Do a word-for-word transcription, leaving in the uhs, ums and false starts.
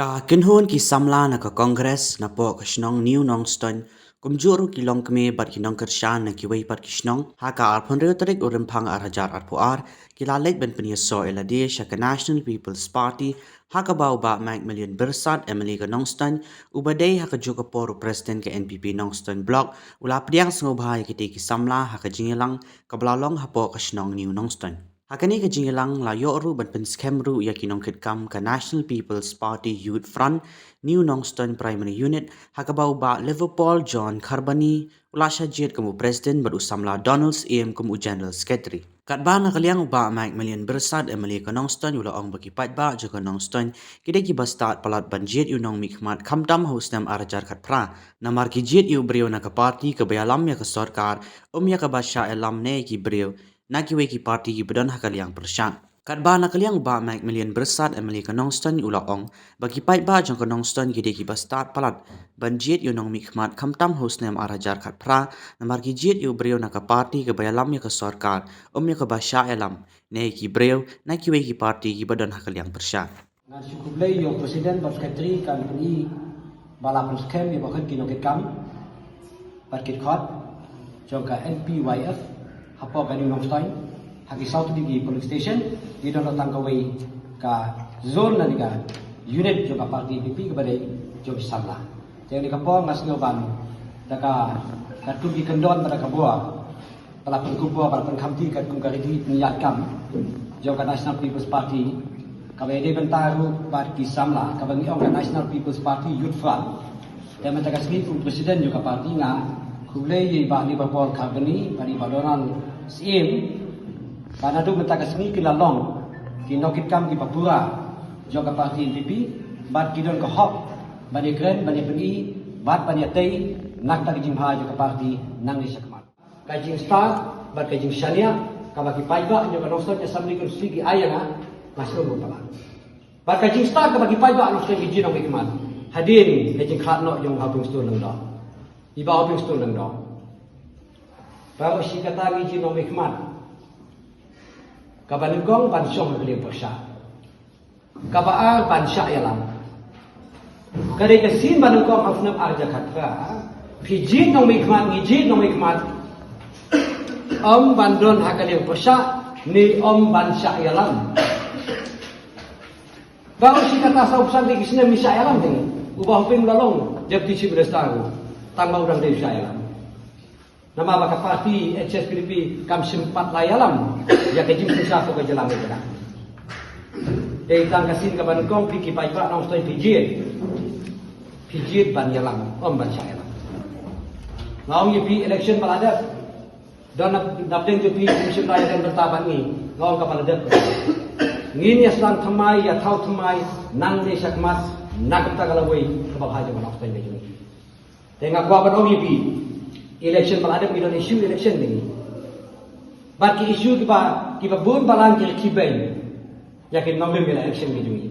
Ka kynhun ki samla na ka Congress na poh ka shnong New Nongstoin, kumjuh ruh ki longkmie bad ki nongkyrshan na kiwei pat ki shnong, ha ka arphew hynriew tarik u Rymphang ar hajar arphew ar, ki la leit ban pynïasoh ïa lade sha ka National People's Party, ha kaba u Bah Macmillion Byrsat, M L A ka Nongstoin, uba dei ha kajuh ka por u President ka N P P Nongstoin Block, u la pdiang sngewbha ïa kitei ki samla ha ka jingïalang kaba la long hapoh ka shnong New Nongstoin. Ha kane ka jingïalang la ïoh ruh ban pynskhem ruh ïa ki nongkitkam ka National People's Party Youth Front, New Nongstoin Primary Unit, ha kaba u Bah Liverpool John Kharbani u la shah jied kum u President bad u samla Donald Syiem kum u General Secretary. Katba na ka liang u Bah Macmillion Byrsat, M L A ka Nongstoin, u la ong ba ki paidbah jong ka Nongstoin ki dei kiba stad palat ban jied ïa u nongmihkhmat khamtam ha u snem ar hajar khatphra, namar ki jied ïa u briew na ka party kaba ïalam ïa ka sorkar, ym ïa kaba shah ïalam ne ki briew na kiwei ki party kiba don ha ka liang pyrshah. Katba na ka liang u Bah Macmillion Byrsat, M L A ka Nongstoin, u la ong ba ki paidbah jong ka Nongstoin ki dei kiba stad palat ban jied ïa u nongmihkhmat khamtam ha u snem ar hajar khatphra, namar ki jied ïa u briew na ka party kaba ïalam ïa ka sorkar, ym ïa kaba shah ïalam ne ki briew na kiwei ki party kiba don ha ka liang pyrshah. Ngan shu khublei ïa u President bad Secretary, kan pyni ba la pynskhem ïa bakhot ki nongkitkam bad ki dkhot jong ka N P Y F hapoh ka New Nongstoin, ha ki saw tylli ki polling station, ki don tang kawei ka zone lane ka unit jong ka party N P P kaba dei jong ki samla. Te kane ka por nga sngew ban da ka, katkum ki kyndon bad da ka bor ba la pynkup bor, ba la pynkhamti katkum ka riti pynïaid kam jong ka National People's Party, kaba ïadei bynta ruh bad ki samla, kaba ngi ong ka National People's Party Youth Front. Te mynta ka sngi kum u President jong ka party nga khublei ïa i Bah Liverpool Kharbani bad i Bah Donald Syiem, ba naduh mynta ka sngi ki la long ki nongkitkam kiba pura jong ka party N P P, bad ki don ka hok ban ïakren, ban ïapyni bad ban ïatei na ka bynta ka jingbha jong ka party nangne shakhmat. Ka jingstad bad ka jingshaniah kaba ki paidbah jong ka Nongstoin Assembly Constituency ki ai ïa nga, nga sngewbha palat. Bad ka jingstad kaba ki paidbah Nongstoin ki jied nongmihkhmat hadien ka jingkhlad noh jong u Hopingstone Lyngdoh, i Bah Hopingstone Lyngdoh. Baroh shi katta ngi jied nongmihkhmat. Kaba nyngkong ban shong ha ka liang pyrshah. Kaba ar ban shah ïalam. Ka dei ka sien ba nyngkong ha u snem ar hajar khatphra, phi jied nongmihkhmat, ngi jied nongmihkhmat, ym ban don ha ka liang pyrshah ne ym ban shah ïalam. Baroh shi katta saw phew san tylli ki snem ngi shah ïalam te ngi. U Bah Hoping u la long Deputy Chief Minister ruh, tang ba u dang dei u shah ïalam. Namar ba ka party H S P D P kam shym pat la ïalam ïa ka jingsynshar ka jylla Meghalaya. Dei tang ka sien kaba nyngkong phi ki paidbah Nongstoin phi jied, phi jied ban ïalam, ym ban shah ïalam. Nga ong ïa phi, election ba la dep, don na, na pdeng jong phi kim shym la ïakren bynta bad ngi. Nga ong kaba la dep, ngin ïa sdang thymmai, ïa thaw thymmai nangne shakhmat na ka bynta ka lawei kaba bha jong ka Nongstoin ka jong ngi. Te nga kwah ban ong ïa phi, election ba la dep ngi don issue election ne ngi. Bad ki issue kiba, kiba bun balang ki khibeiñ ïa ki nongrim ïa la election ki jong ngi.